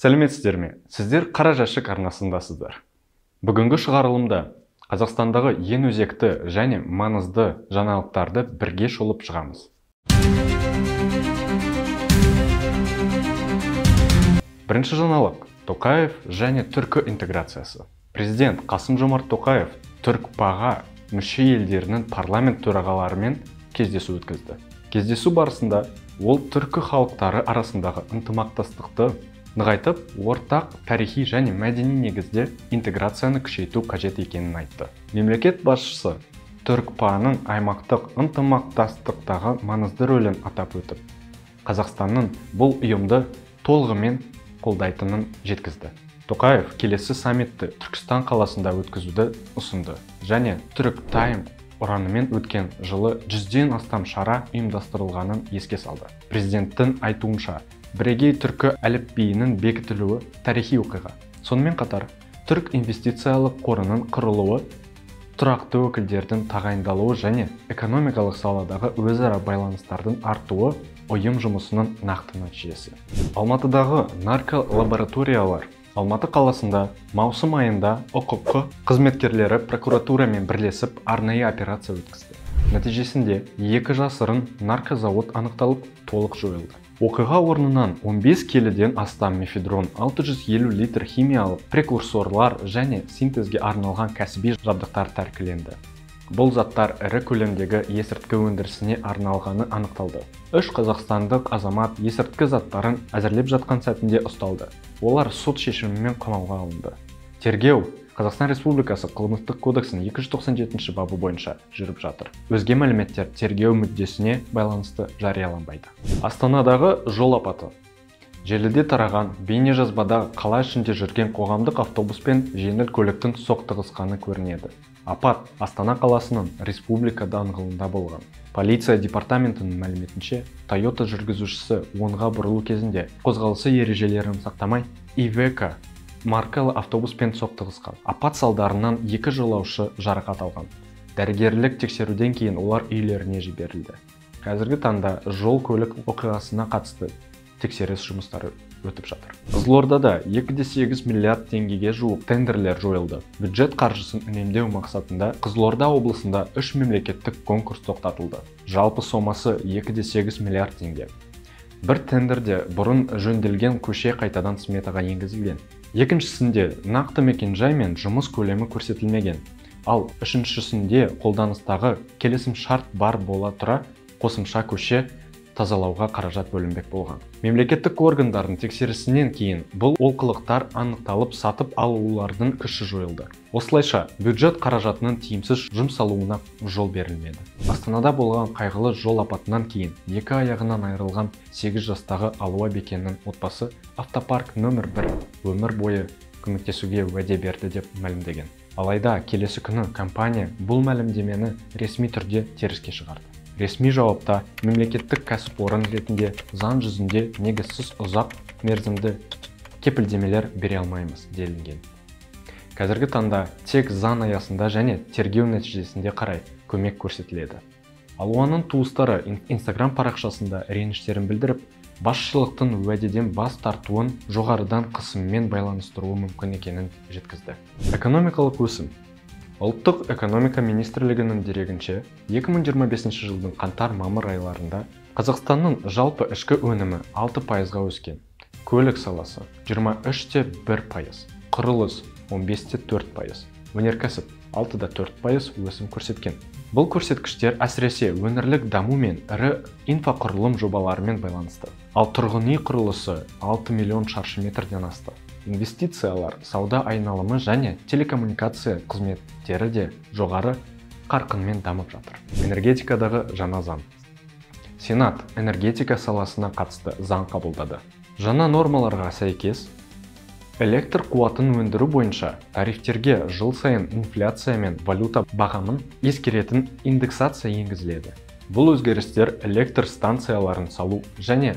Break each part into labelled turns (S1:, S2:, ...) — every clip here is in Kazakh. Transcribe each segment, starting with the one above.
S1: Сәлеметсіздер ме? Сіздер Қара жәшік арнасындасыздар. Бүгінгі шығарылымда Қазақстандағы ең өзекті және маңызды жаңалықтарды бірге шолып шығамыз. Бірінші жаңалық – Тоқаев және түркі интеграциясы. Президент Қасым-Жомарт Тоқаев ТүркПА-ға мүше елдерінің парламент төрағаларымен кездесу өткізді. Кездесу барысында ол түркі халықтары арасындағы ынтымақтастықты нығайтып, ортақ тарихи және мәдени негізде интеграцияны күшейту қажет екенін айтты. Мемлекет басшысы ТүркПА-ның аймақтық ынтымақтастықтағы маңызды рөлін атап өтіп, Қазақстанның бұл ұйымды толығымен қолдайтынын жеткізді. Тоқаев келесі саммитті Түркістан қаласында өткізуді ұсынды және Түрік Тайм ұранымен өткен жылы 100-ден астам шара ұйымдастырылғанын еске салды. Президенттің айтуынша, бірегей түркі әліпбиінің бекітілуі тарихи оқиға. Сонымен қатар, Түрік инвестициялық қорының құрылуы, тұрақты өкілдердің тағайындалуы және экономикалық саладағы өзара байланыстардың артуы ұйым жұмысының нақты нәтижесі. Алматыдағы нарколабораториялар. Алматы қаласында маусым айында ҰҚҚ қызметкерлері прокуратурамен бірлесіп арнайы операция өткізді. Нәтижесінде екі жасырын наркозауыт анықталып, толық жойылды. Оқиға орнынан 15 келіден астам мефедрон, 650 литр химиялық прекурсорлар және синтезге арналған кәсіби жабдықтар тәркіленді. Бұл заттар ірі көлемдегі есірткі өндірісіне арналғаны анықталды. Үш қазақстандық азамат есірткі заттарын әзірлеп жатқан сәтінде ұсталды. Олар сот шешімімен қамауға алынды. Тергеу Қазақстан Республикасы Қылмыстық кодексінің 297 бабы бойынша жүріп жатыр. Өзге мәліметтер тергеу мүддесіне байланысты жарияланбайды. Астанадағы жол апаты. Желіде тараған бейнежазбада қала ішінде жүрген қоғамдық автобус пен жеңіл көліктің соқтығысқаны көрінеді. Апат Астана қаласының Республика даңғылында болған. Полиция департаментінің мәліметінше, Тойота жүргізушісі оңға бұрылу кезінде қозғалысы ережелерін сақтамай, Ивеко маркалы автобуспен соқтығысқан. Апат салдарынан екі жолаушы жарақат алған. Дәрігерлік тексеруден кейін олар үйлеріне жіберілді. Қазіргі таңда жол көлік оқиғасына қатысты тексеріс жұмыстары өтіп жатыр. Қызылордада 2,8 миллиард теңгеге жуық тендерлер жойылды. Бюджет қаржысын үнемдеу мақсатында Қызылорда облысында 3 мемлекеттік конкурс тоқтатылды. Жалпы сомасы 2,8 миллиард теңге. Бір тендерде бұрын жөнделген көше қайтадан сметаға енгізілген. Екіншісінде нақты мекенжай мен жұмыс көлемі көрсетілмеген. Ал үшіншісінде қолданыстағы келісім шарт бар бола тұра қосымша көше тазалауға қаражат бөлінбек болған. Мемлекеттік органдардың тексерісінен кейін бұл олқылықтар анықталып, сатып алулардың күші жойылды. Осылайша, бюджет қаражатының тиімсіз жұмсалуына жол берілмеді. Астанада болған қайғылы жол апатынан кейін екі аяғынан айырылған 8 жастағы Алуа Бекеннің отбасы автопарк нөмір 1 өмір бойы көмектесуге уәде берді деп мәлімдеген. Алайда келесі күні компания бұл мәлімдемені ресми түрде теріске шығарды. Ресми жауапта мемлекеттік кәсіпорын ретінде заң жүзінде негізсіз ұзақ мерзімді кепілдемелер бере алмаймыз делінген. Қазіргі таңда тек заң аясында және тергеу нәтижесінде қарай көмек көрсетіледі. Алуаның туыстары Инстаграм парақшасында реніштерін білдіріп, басшылықтың уәдеден бас тартуын жоғарыдан қысыммен байланыстыруы мүмкін екенін жеткізді. Экономикалық өсім. Ұлттық экономика министрлігінің дерегінше, 2025 жылдың қаңтар-мамыр айларында Қазақстанның жалпы ішкі өнімі 6%-ға өскен. Көлік саласы 23,1%, құрылыс 15,4%, өнеркәсіп 6,4% өсім көрсеткен. Бұл көрсеткіштер әсіресе өңірлік даму мен ірі инфрақұрылым жобаларымен байланысты. Ал тұрғын үй құрылысы 6 миллион шаршы метрден асты. Инвестициялар, сауда айналымы және телекоммуникация қызметтері де жоғары қарқынмен дамып жатыр. Энергетикадағы жаңа заң. Сенат энергетика саласына қатысты заң қабылдады. Жаңа нормаларға сәйкес, электр қуатын өндіру бойынша тарифтерге жыл сайын инфляция мен валюта бағамын ескеретін индексация енгізіледі. Бұл өзгерістер электр станцияларын салу және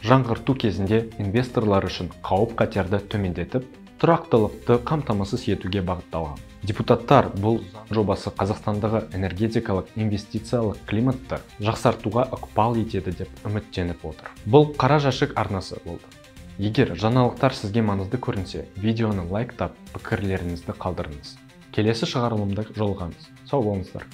S1: жаңғырту кезінде инвесторлар үшін қауіп-қатерді төмендетіп, тұрақтылықты қамтамасыз етуге бағытталған. Депутаттар бұл заң жобасы Қазақстандағы энергетикалық инвестициялық климатты жақсартуға ықпал етеді деп үміттеніп отыр. Бұл Қара жәшік арнасы болды. Егер жаңалықтар сізге маңызды көрінсе, видеоны лайктап, пікірлеріңізді қалдырыңыз. Келесі шығарылымда жолығамыз. Сау болыңыздар.